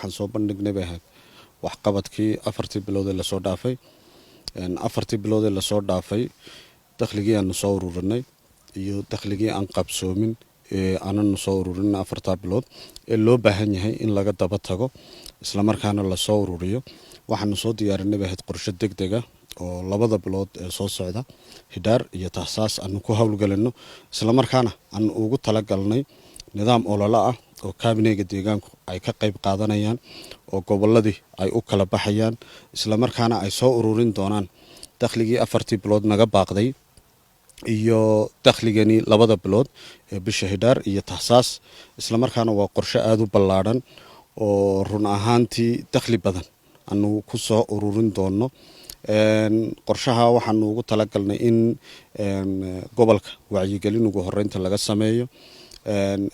Waxaan soo bandhignay bay ahayd waxqabadkii 4-tii bilood ee lasoo dhaafay. 4-tii bilood ee lasoo dhaafay, dakhligii aanu soo ururinay iyo dakhligii aan qabsoomin ee aananu soo ururin 4-taa bilood ee loo baahan yahay in laga daba tago, islamarkaana lasoo ururiyo, waxaanu soo diyaarinay bay ahayd qorshe deg dega oo 2-da bilood ee soo socda, Hidhaar iyo Tahsaas, aanu ku howlgelino, islamarkaana aanu ugu talagalnay nidaam ololo ah oo kaabineyga deegaanku ay ka qayb qaadanayaan oo gobolladii ay u kala baxayaan, islamarkaana ay soo ururin doonaan dakhligii 4-tii bilood naga baaqday iyo dakhligani 2-da bilood ee bisha Hidhaar iyo Tahsaas. Islamarkaana waa qorshe aada u ballaadhan oo run ahaantii dakhli badan aanu ku soo ururin doono. Qorshaha waxaanu ugu talagalnay in gobolka wacyigelin ugu horeynta laga sameeyo,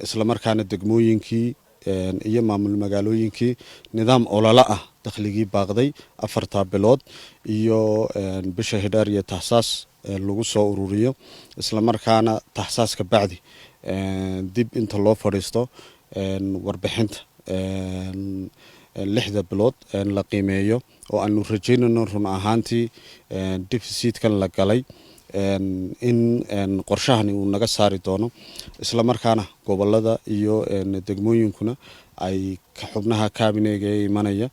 islamarkaana degmooyinkii iyo maamul magaalooyinkii nidaam ololo ah dakhligii baaqday 4-taa bilood iyo bisha Hidhaar iyo Tahsaas lagu soo ururiyo, islamarkaana Tahsaas ka bacdi dib inta loo fadhiisto warbixinta 6-da bilood la qiimeeyo, oo aanu rajaynayno run ahaantii deficitkan la galay in qorshahani uu naga saari doono, islamarkaana gobolada iyo degmooyinkuna ay xubnaha kabinega ee imanaya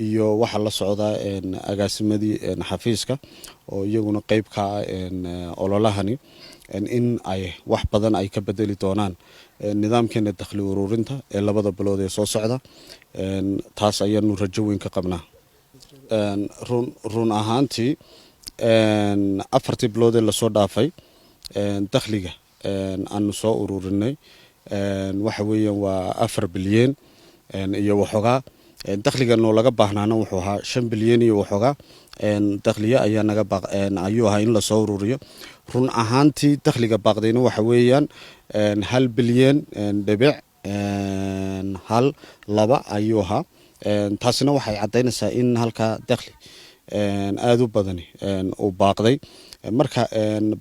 iyo waxaa la socdaa agaasimadii xafiiska oo iyaguna qeyb ka ah ololahani, in ay wax badan ay ka bedeli doonaan nidaamkeena dakhli ururinta ee 2-da bilood ee soo socda. Taas ayaanu rajo weyn ka qabnaa. Run ahaantii, 4-tii bilood ee lasoo dhaafay dakhliga aanu soo ururinay waxa weeyaan waa 4 bilyan iyo waxoogaa. Dakhliga noo laga baahnaana wuxuu ahaa 5 bilyan iyo waxoogaa dakhliya ayaa naga baaq ayuu ahaa in lasoo ururiyo. Run ahaantii, dakhliga baaqdayna waxa weeyaan 1 bilyan dhibic 12 ayuu ahaa. Taasina waxay caddaynaysaa in halkaa dakhli aada u badani uu baaqday. Marka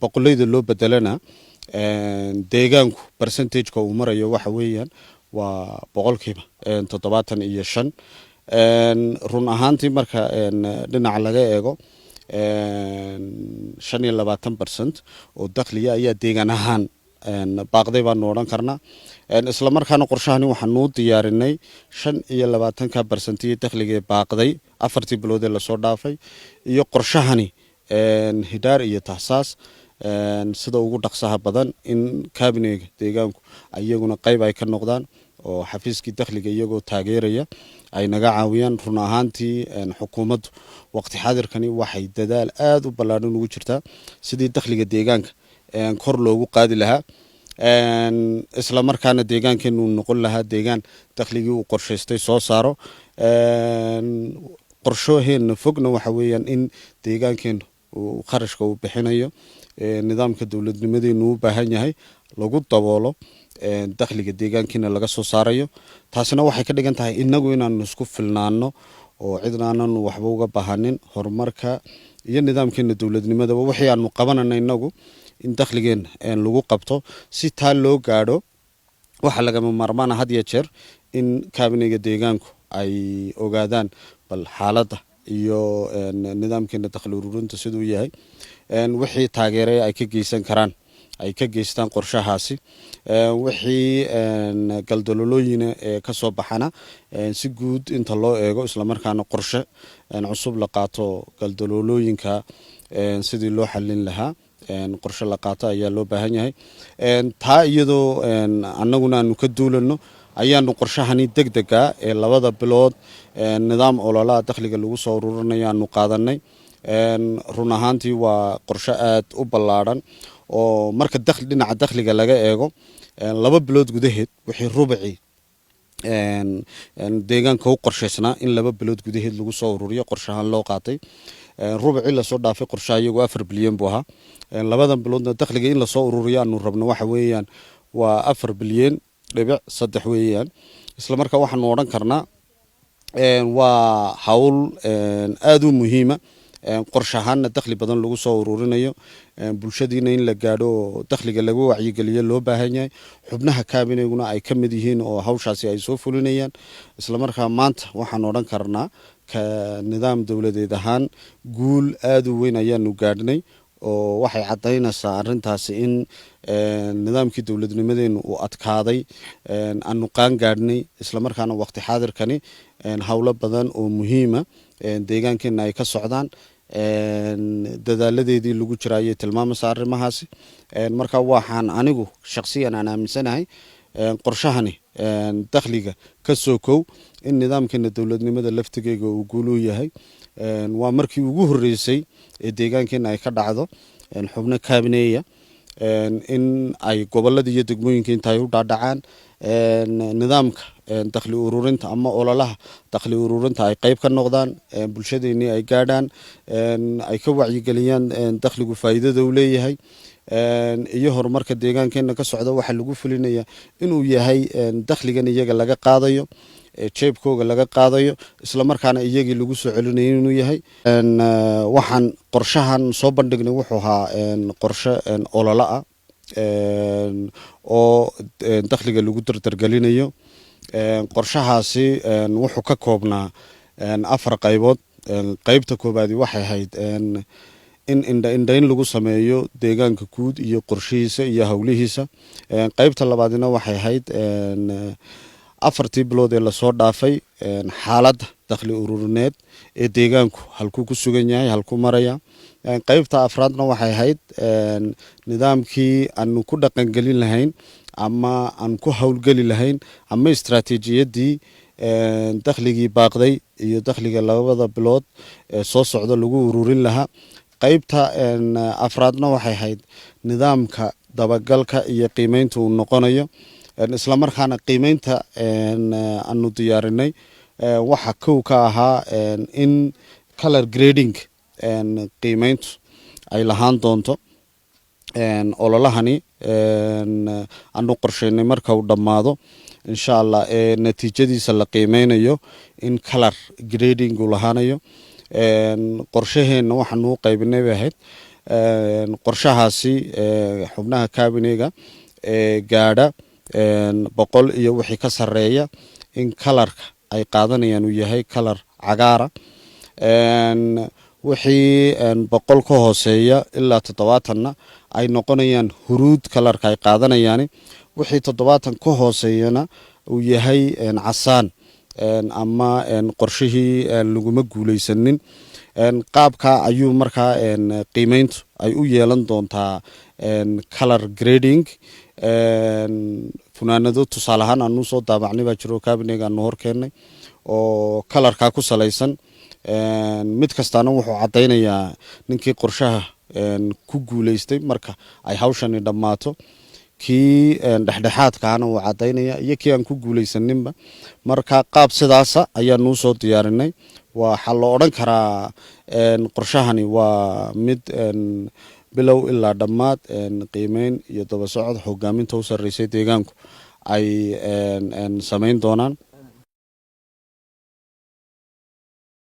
boqoleyda loo bedelana, deegaanku percentageka uu marayo waxa weeyaan waa 75%. Run ahaantii, marka dhinaca laga eego, 25% oo dakhliya ayaa deegaan ahaan baaqday baanu odhan karnaa. Isla markaana qorshahani waxaanuu diyaarinay 25-ka percentiyo dakhligee baaqday 4-tii bilood ee lasoo dhaafay iyo qorshahani Hidhaar iyo Tahsaas sida ugu dhaqsaha badan in kabinega deegaanku iyaguna qayb ay ka noqdaan oo xafiiskii dakhliga iyagoo taageeraya ay naga caawiyaan. Run ahaantii, xukuumaddu waqti xadirkani waxay dadaal aada u ballaadhan ugu jirtaa sidii dakhliga deegaanka kor loogu qaadi lahaa, isla markaana deegaankeenu uu noqon lahaa deegaan dakhligii uu qorshaystay soo saaro. Qorshooheenna fogna waxa weeyaan in deegaankeenu uu kharashka uu bixinayo nidaamka dowladnimadeenu u baahan yahay lagu daboolo dakhliga deegaankiina laga soo saarayo. Taasina waxay ka dhigan tahay inagu inaanu isku filnaano oo cidna aananu waxba uga bahanin horumarka iyo nidaamkeena dowladnimadaba. Wixii aanu qabanana inagu in dakhligeena lagu qabto. Si taa loo gaadho, waxaa lagama maarmaana had iyo jeer in kaabinega deegaanku ay ogaadaan bal xaaladda iyo nidaamkeena dakhli ururinta siduu yahay, wixii taageeray ay ka geysan karaan ay ka geystaan qorshahaasi, wixii galdalolooyina ee kasoo baxana si guud inta loo eego, islamarkaana qorshe cusub la qaato, galdaloolooyinka sidii loo xalin lahaa qorshe la qaato ayaa loo baahan yahay. Taa iyadoo annaguna aanu ka duulano ayaanu qorshahani deg dega ee 2-da bilood nidaam ololaha dakhliga lagu soo ururinayo aanu qaadanay. Run ahaantii, waa qorshe aad u ballaadhan oo marka dhinaca dakhliga laga eego, 2 bilood gudaheed wixii rubacii deegaanka u qorshaysnaa in 2 bilood gudaheed lagu soo ururiyo qorshahaan loo qaatay. Rubacii lasoo dhaafay qorshaha iyagu 4 bilyan buu ahaa. 2-dan biloodna dakhliga in lasoo ururiyo aanu rabno waxa weeyaan waa 4 bilyan dhibic 3 weeyaan. Isla markaa waxaanu odhan karnaa waa hawl aada u muhiima. Qorshe ahaanna dakhli badan lagu soo ururinayo, bulshadiina in la gaadho oo dakhliga lagu wacyigeliyo loo baahan yahay. Xubnaha kaabineguna ay ka mid yihiin oo hawshaasi ay soo fulinayaan. Islamarkaa maanta waxaan odhan karnaa, ka nidaam dowladeed ahaan, guul aada u weyn ayaanu gaadhnay, oo waxay caddaynaysaa arrintaasi in nidaamkii dowladnimadeenu uu adkaaday, aanu qaan gaadhnay, islamarkaana waqti xaadirkani howlo badan oo muhiima deegaankeenna ay ka socdaan, dadaaladeedii lagu jira ayay tilmaamaysaa arrimahaasi. Marka waxaan anigu shakhsiyan aan aaminsanahay, qorshahani dakhliga ka soo kow, in nidaamkeena dowladnimada laftigeega uu guul u yahay. Waa markii ugu horreysay ee deegaankeenna ay ka dhacdo xubno kaabineeya in ay gobolada iyo degmooyinka inta ay u dhaadhacaan, nidaamka dakhli ururinta ama ololaha dakhli ururinta ay qeyb ka noqdaan, bulshadeenii ay gaadhaan, ay ka wacyigeliyaan dakhligu faa'iidada uu leeyahay iyo horumarka deegaankeena ka socda. Waxaa lagu fulinaya inuu yahay dakhligan iyaga laga qaadayo, jeebkooga laga qaadayo, islamarkaana iyagii lagu soo celinayo inuu yahay. Waxaan qorshahan soo bandhignay wuxuu ahaa qorshe ololo ah oo dakhliga lagu dardargelinayo. Qorshahaasi wuxuu ka koobnaa afar qaybood. Qeybta koobaadi waxay ahayd in indha indhayn lagu sameeyo deegaanka guud iyo qorshihiisa iyo howlihiisa. Qeybta labaadina waxay ahayd 4tii bilood ee lasoo dhaafay xaaladda dakhli ururineed ee deegaanku halkuu ku sugan yahay, halkuu maraya. Qeybta afraadna waxay ahayd nidaamkii aanu ku dhaqangelin lahayn ama aan ku howlgeli lahayn ama istaraatiijiyaddii dakhligii baaqday iyo dakhliga 2da bilood ee soo socda lagu ururin lahaa. Qeybta afraadna waxay ahayd nidaamka dabagalka iyo qiimeynta uu noqonayo. Islamarkaana qiimeynta aanu diyaarinay waxa kow ka ahaa in color grading qiimeyntu ay lahaan doonto. Ololahani aanu qorsheynay marka uu dhammaado, insha Allah, ee natiijadiisa la qiimeynayo, in color grading uu lahaanayo. Qorshaheenna waxaanu u qaybinay bay ahayd qorshahaasi xubnaha kabinega ee gaadha 100 iyo wixii ka sarreeya in colorka ay qaadanayaan uu yahay color cagaara, wixii 100 ka hooseeya ilaa 70na ay noqonayaan huruud colorka ay qaadanayaan, wixii 70 ka hooseeyana uu yahay casaan ama qorshihii laguma guuleysanin. Qaabka ayuu markaa qiimeyntu ay u yeelan doontaa color grading. Funaanado tusaale ahaan aanu soo daabacnay baa jiro, kabinega aanu hor keennay, oo colorkaa ku salaysan. Mid kastaana wuxuu caddaynayaa ninkii qorshaha ku guuleystay marka ay hawshani dhammaato, kii dhexdhexaadkaana uu caddaynaya iyo kii aan ku guuleysaninba. Marka qaab sidaasa ayaanuu soo diyaarinay. Waxaa la odhan karaa qorshahani waa mid bilow ilaa dhammaad qiimeyn iyo daba socod hogaaminta u sarreysay deegaanku ay samayn doonaan.